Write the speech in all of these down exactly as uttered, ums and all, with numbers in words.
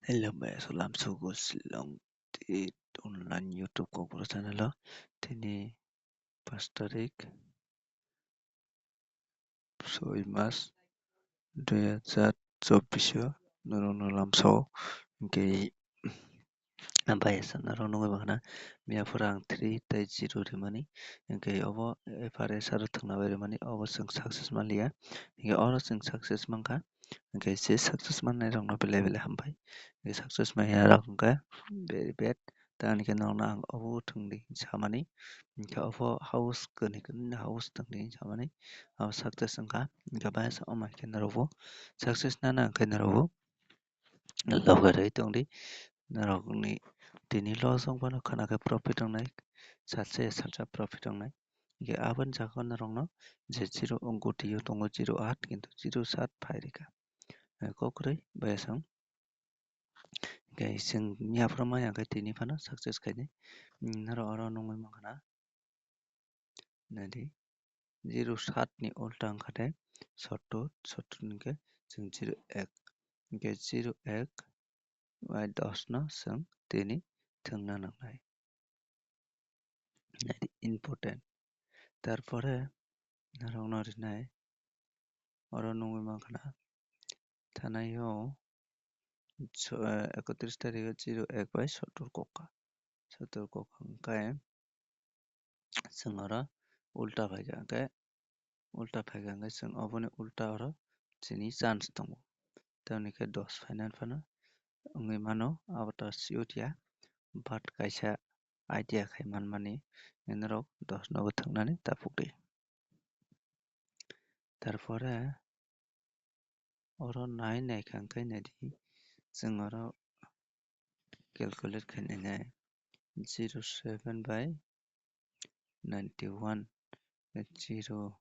Hello, bai salam sugo Shillong Tech Online YouTube Kokborok channel o. Tini pash tarik, soi mas, dui hajar chobbish o norokno lamsao. Hwnkhe bai sa norok nugwi mankha na, miya phuru ang three tei zero rimani, hwnkhe obo F R S R o thwngna bai rimani, obo chwng success manliya. Hwnkhe oro chwng success mankha, hwnkhe se success mannai rokno belai belai hambai. Hwnkhe success manya rok hwnkhe very bad. Tamoni khe norokno ang obo thwngdi samani, hwnkhe obo house kwrwi kwrwi house thwngdi samani, abo success wngkha. Hwnkhe bai sa omo khe norokbo success nana hwnkhe norokbo loge rwi tongdi. Norokni tini loss wng phano khwna khe profit wngnai, salsa ya salsa profit wngnai. Hwnkhe aboni jaga o norokno je zero wng gotio tongo zero aat, kintu zero saat phai rwkha. Eh, kok kwrwi bai sa. Hwnkhe chwng miya phuru maya khe tini phano success khainai. Norok oro nugwi mankha na. Naidi, zero saat ni ulta wngkha tei sottor, sottor hwnkhe chwng zero ek. Hwnkhe zero ek bai dos no chwng tini thwngna nangnai. Naidi important. Tarpore norokno rinai oro nugwi mankha na thanai o so-, eh, ekotris tarikh o zero ek bai sottor kokha. Sottor kokha hwnkhe chwng oro ulta phaikha hwnkhe, ulta phaikha hwnkhe chwng oboni ulta oro chini chance tongo. Tamoni khe dos phainani phano wngwi mano, abo ta sure ya, but kaisa idea khai manmani norok dos nogo thwngnani tapukdi. Tarpore oro nai naikha hwnkhe naidi, chwng oro calculate khainai zero seven by ninety one, zero,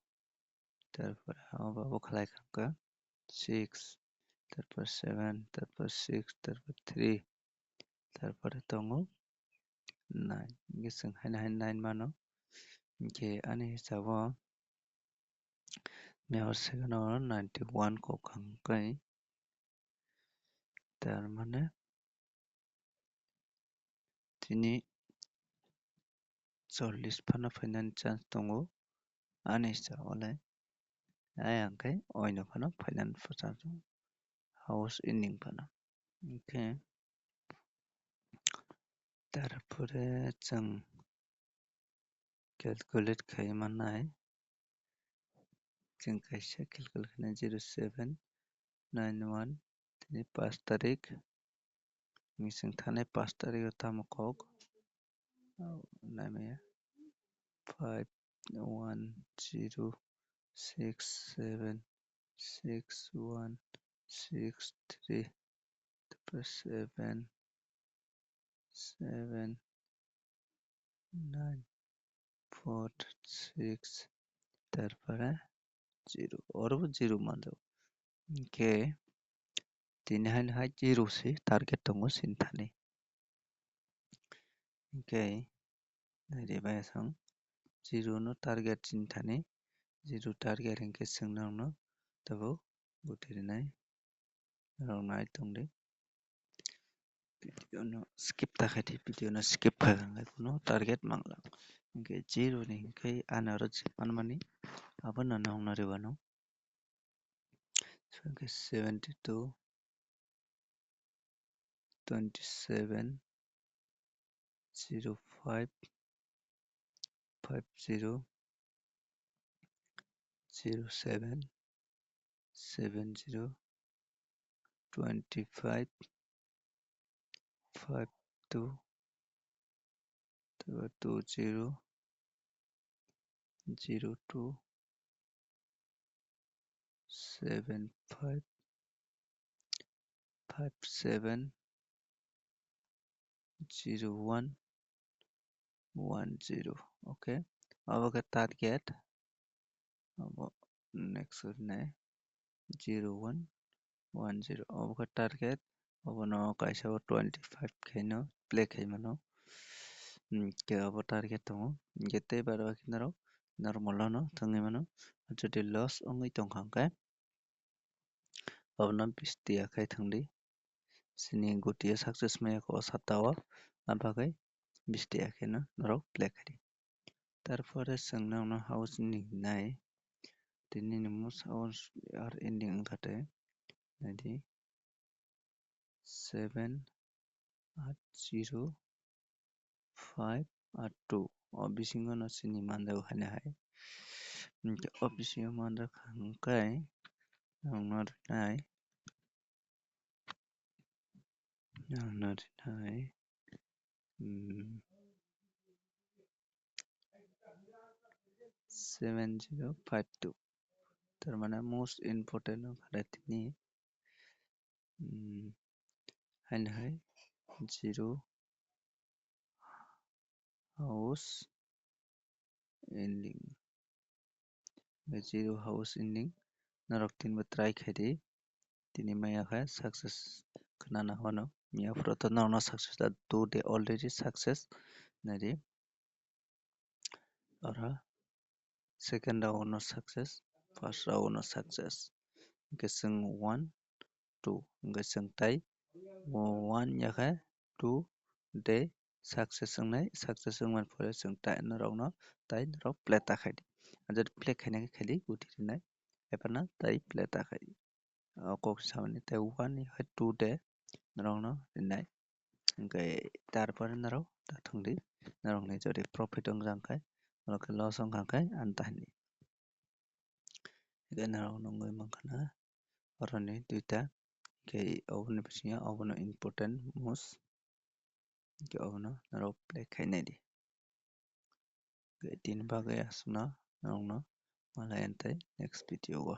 tarpore abo, abo khlai kha hwnkhe six, tarpor seven, tarpor six, tarpor three, tarpore tongo nine. Hwnkhe chwng haino haino nine mano. Hwnkhe ani hisabo miya phuru second o ninety one kok hwnkhe, tar mane tini chollish phano phainani chance tongo ani hisabo le. Ayang khe oino phano phainani chance tongo, house ending phano. Hwnkhe tarpore chwng calculate khai mannai. Chwng kaisa calculate khainai zero seven nine one, tini pash tarik. Chwng thanai pash tarik o tamo kok? Oh, naimaya. Five one zero six seven six one six three, tarpore seven, seven, nine, four, six, tarpore zero. Orobo zero manjak. Hwnkhe tini haino hai zero se target tongo chini thani. Hwnkhe naidi bai aswk zero no target chini thani, zero target hwnkhe chwng norokno tabuk bwtwi rwnai, norok nai tongdi. Video no skip ta khaidi, video no skip khaikha hwnkhe kunu target mangla. Hwnkhe zero ni hwnkhe ani oro je manmani abono nongna rwbano. Hwnkhe seventy two, twenty seven, zero five, five zero, zero seven, seven zero, twenty five, five two, two zero, zero two, seven five, five seven, zero one, one zero. Okay, abo khe target. Abo next khe nai zero one one zero. Abo khe target. Obono kaisa o twenty five khaino play khai mano. Hmm, khe abo target tongo. Hwnkhe tei bar bai khe norok normal o no thangwi mano. Jodi loss wngwi tongkha hwnkhe obono bish tiya khai thangdi. chini guti o success maya kho o satta o, abagwi bisti ya kheno norok play khaidi. Tarpore chwng nokno house ending nai, tini ni most house are ending wngkha tei naidi seven eight zero five eight two. O bisingo no chini manjak haino hai. Hwnkhe o bisingo manjak hwnkhe ang no rinai, ang no rinai, hmm, seven zero five two. Tar mane most important wngkha tini, hmm, haino hai zero house ending. Zero house ending. Norok tinbo try khaidi. Tini maya khe success khna na hwno. Mia phuru to norokno success da, two day already success. Naidi. Oro second round no success, first round no success. Hwnkhe chwng one, two, hwnkhe chwng tai o one ya khe two day success wngnai, success wngmani pore chwng tai norokno tai norok play ta khaidi. Ajat play khaina khe khaidi guti rinai, ephano tai play ta khaidi. O kok samani tei one ya khe two day norokno rinai. Hwnkhe tarpore norok ta thwngdi, norokni jodi profit wngkha khe, norok khe loss wngkha khe ani ta hinwi. Hwnkhe norok nugwi mankha na oroni duita, hwnkhe oboni bisingo obono important most, hwnkhe obono norok play khainai di. Hwnkhe tini bagwi aswkno norokno malai antai next video o.